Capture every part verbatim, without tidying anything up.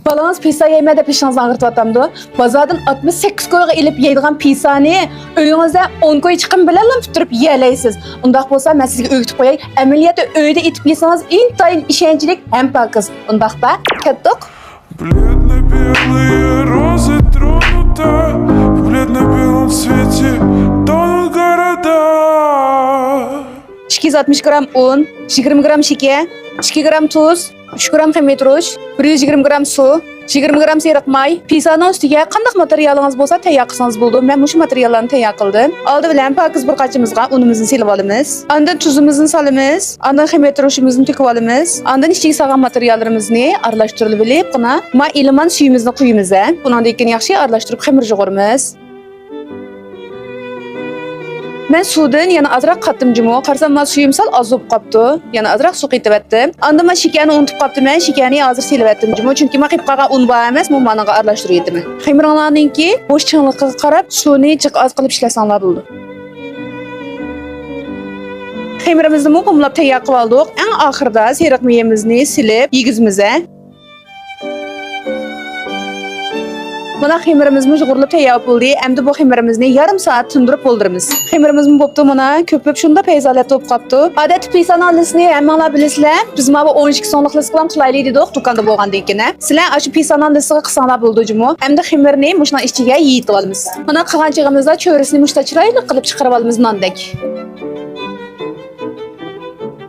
بالىڭىز پىسا يەيمەن دەپ بېشىڭىزنى ئاغرىتىۋاتامدۇ؟ بازاردىن ئاتمىش سەككىز كويغا ئېلىپ يەيدىغان پىسانى ئۆيىڭىزدە ئون كوي چىقىم بىلەنلا پۈتتۈرۈپ يېيەلەيسىز. ئۇنداق بولسا مەن سىزگە ئۆگىتىپ قوياي، ئەمەلىيەتتە ئۆيدە ئېتىپ يېسىڭىز ئىنتايىن ئىشەنچلىك ھەم پاكىز. ئۇنداقتا كەتتۇق. Бледно-белые розы тронута в бледно-белом свете тонут города. ئىككى يۈز ئاتمىش گرام ئۇن، يىگىرمە گرام شېكەر، ئىككى گرام تۇز، ئۈچ گرام خېمىر تۇرۇش، بىر يۈز يىگىرمە گرام سۇ، يىگىرمە گرام سېرىق ماي. پىسانىڭ ئۈستىگە قانداق ماتېرىيالىڭىز بولسا تەييار قىلسىڭىز بولىدۇ. مەن مۇشۇ ماتېرىياللارنى تەييار قىلدىم. ئالدى بىلەن پاكىز بىر قاچىمىزغا ئۇنىمىزنى سېلىپ ئالىمىز. ئاندىن تۇزىمىزنى سالىمىز. ئاندىن خېمىر تۇرۇشىمىزنى تۆكۈپ ئالىمىز. ئاندىن ئىچىگە سالغان ماتېرىياللىرىمىزنى ئارىلاشتۇرۇۋېلىپ، قانا، ما ئېلىمان سۈيىمىزنى قۇيىمىز. بۇنىڭدىن كېيىن ياخشى ئارىلاشتۇرۇپ خېمىر يۇغۇرىمىز. مەن سۇدىن يەنە ئازراق قاتتىم جۇمۇ. قارىسام، ما سۈيۈم سەل ئاز بولۇپ قاپتۇ. يەنە ئازراق سۇ قېتىۋەتتىم. ئاندىن ما شېكەرنى ئۇنتۇپ قاپتىمەن. شېكەرنى ھازىر سېلىۋەتتىم جۇمۇ. چۈنكى ما قېپىپ قالغان ئۇن بار ئەمەس، مۇ مانىڭغا ئارىلاشتۇرۇۋېتىمەن. خېمىرىڭلارنىڭكى بوش چىڭلىقىغا قاراپ سۇنى جىق ئاز قىلىپ ئىشلەتسەڭلار بولىدۇ. خېمىرىمىزنىمۇ بۇملاپ تەييار قىلىۋالدۇق. ئەڭ ئاخىرىدا سېرىق مېيىمىزنى سېلىپ يېگۈزىمىز. مانا خېمىرىمىزمۇ يۇغۇرۇلۇپ تەييار بولدى. ئەمدى بۇ خېمىرىمىزنى يېرىم سائەت تىندۇرۇپ بولدۇرىمىز. خېمىرىمىزمۇ بوپتۇ، مانا كۆپۈپ شۇنداق پەيزى ھالەتتە بولۇپ قاپتۇ. ئادەتتە پىسانىڭ لىسىنى ھەممىڭلار بىلىسىلەر، بىز ماۋۇ ئون ئىككى سوملۇق لىسقا بىلەن قىلايلى دېدۇق دۇكاندا بولغاندىن كېيىن. سىلەر ئاشۇ پىسانىڭ لىسىغا قىلساڭلار بولىدۇ جۇمۇ. ئەمدى خېمىرنى مۇشۇنىڭ ئىچىگە يېيىتىۋالىمىز. مانا قىلغان چېغىمىزدا چۆرىسىنى مۇشتا چىرايلىق قىلىپ چىقىرىۋالىمىز ناندەك.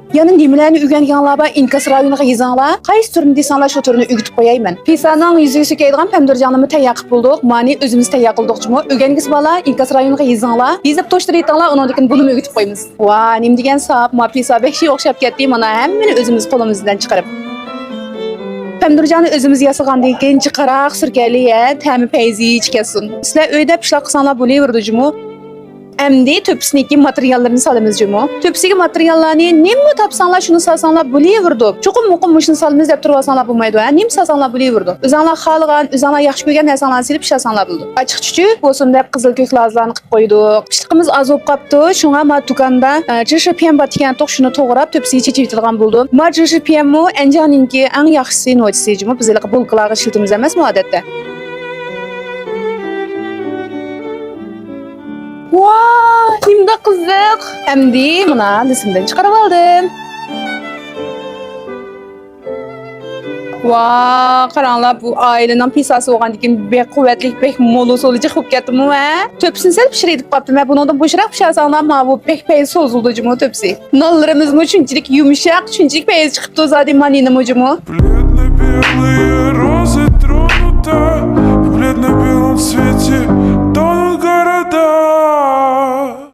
يەنە نېمىلەرنى ئۆگەنگەنلەر بار، ئىنكاس رايونىغا يېزىڭلار. قايسى تۈرنى دېسەڭلار، شۇ تۈرنى ئۆگىتىپ قوياي مەن. پىسانىڭ يۈزىگە سۈركەيدىغان پەمىدۇرجاننىمۇ تەييار قىلىپ بولدۇق. مانى ئۆزىمىز تەييار قىلدۇق جۇمۇ. ئۆگەنگۈسى بالىلار، ئىنكاس رايونىغا يېزىڭلار. يېزىپ توشتۇرۇۋېتىڭلار، ئۇنىڭدىن كېيىن بۇنىمۇ ئۆگىتىپ قويىمىز. ۋا، نېمە دېگەن ساپ، ما پىسا بەك شۇ ئوخشاپ كەتتى. مانا ھەممىنى ئۆزىمىز قولىمىز بىلەن چىقىرىپ. پەمىدۇرجاننى ئۆزىمىز ياسىغاندىن كېيىن جىقراق سۈركەيلى، ھە، تەمى پەيزىچە كەتسۇن. سىلەر ئۆيدە پىشلاپ قىلساڭلار بولۇۋېرىدۇ جۇمۇ. ئەمدى تۆپىسىنىڭكى ماتېرىياللىرىنى سالىمىز جۇمۇ. تۆپىسىگە ماتېرىياللارنى نېمە تاپساڭلار، شۇنى سالساڭلار بولۇۋېرىدۇ. چوقۇم مۇقىم مۇشۇنى سالىمىز دەپ تۇرۇۋالساڭلار بولمايدۇ، ھە؟ نېمە سالساڭلار بولۇۋېرىدۇ. ئۆزۈڭلار خالىغان، ئۆزۈڭلار ياخشى كۆرگەن نەرسەڭلارنى سېلىپ ئىشلەتسەڭلار بولىدۇ. ئاچچىق چۈچۈك بولسۇن دەپ قىزىل كۆك لازىلارنى قىلىپ قويدۇق. پىشلىقىمىز ئاز بولۇپ قاپتۇ، شۇڭا ما دۇكاندا، ئە، جىشى پىيەن بار ئىكەن، توق شۇنى توغراپ تۆپىسىگە چېچىۋېتىدىغان بولدۇم. ما جىشى پىيەنمۇ ئەنجاننىڭكى ئەڭ ياخشىسى نوچىسى جۇمۇ. بىز ھېلىقى بولكىلارغا ئىشلىتىمىز ئەمەسمۇ ئادەتتە. ۋاي، نېمىنداق قىزىق! ئەمدى مانا لىسىمدىن چىقىرىپ ئالدىم. ۋاي، قاراڭلار، بۇ ئائىلىنىڭ پىساسى بولغاندىكىن بەك قۇۋۋەتلىك، بەك مول ھوسۇلى جىق بولۇپ كەتتىمۇ، ھە؟ تۆپىسىنى سەل پىشىرىۋېتىپ قاپتىمەن. بۇنىڭدىن بوشراق پىشۇرساڭلار، ماۋۇ بەك پەيزى سوزۇلىدۇ جۇمۇ تۆپىسى. نانلىرىمىزمۇ شۇنچىلىك يۇمشاق، شۇنچىلىك پەيزى چىقىپتۇ زادى مانىنىمۇ جۇمۇ. Бледно-белые розы тронута в бледно-белом свете